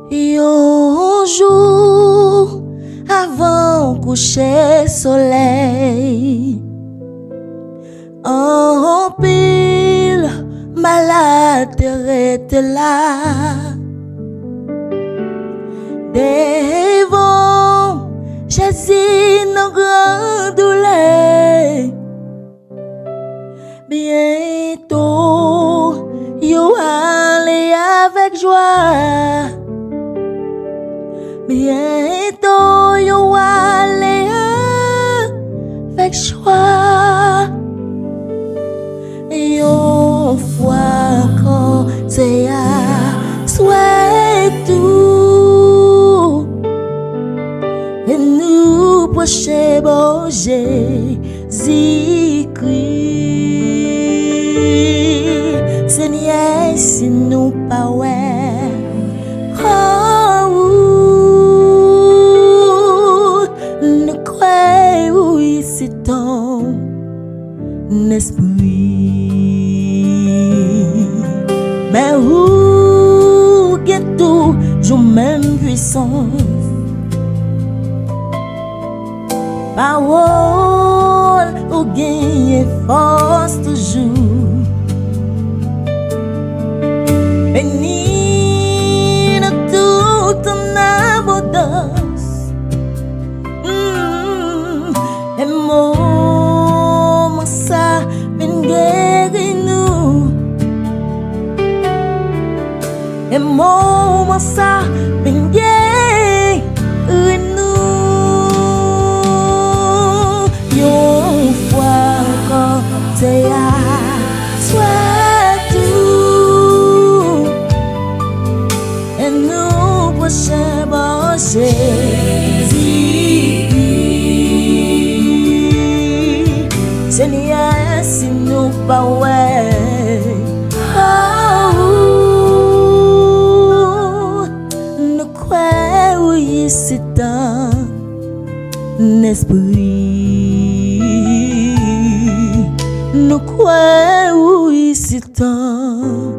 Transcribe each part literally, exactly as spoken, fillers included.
Yon jou avan kouche solèy, anpil malad te rete la. Devan Jezi nan gran doulè. Byento, yo ale avèk jwa. Byento, yo ale avèk jwa. Yon fwa ankò, se aswè tou. E nou pwoche bò Jezikri. Senyè, si nou pa wè kò ou, nou kwè ou isit an nèspri. Men ou gen toujou menm pwisans. Pawòl ou genyen fòs toujou. Beni nan tout an abondans. Mm, e moman sa vin geri nou. E moman sa vin geri nou. Yon fwa ankò, se aswè tou. E nou pwoche bò Jezikri. Senyè, si nou pa wè kò ou, nou kwè ou isit an nèspri. Nou kwè ou isit an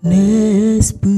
nèspri.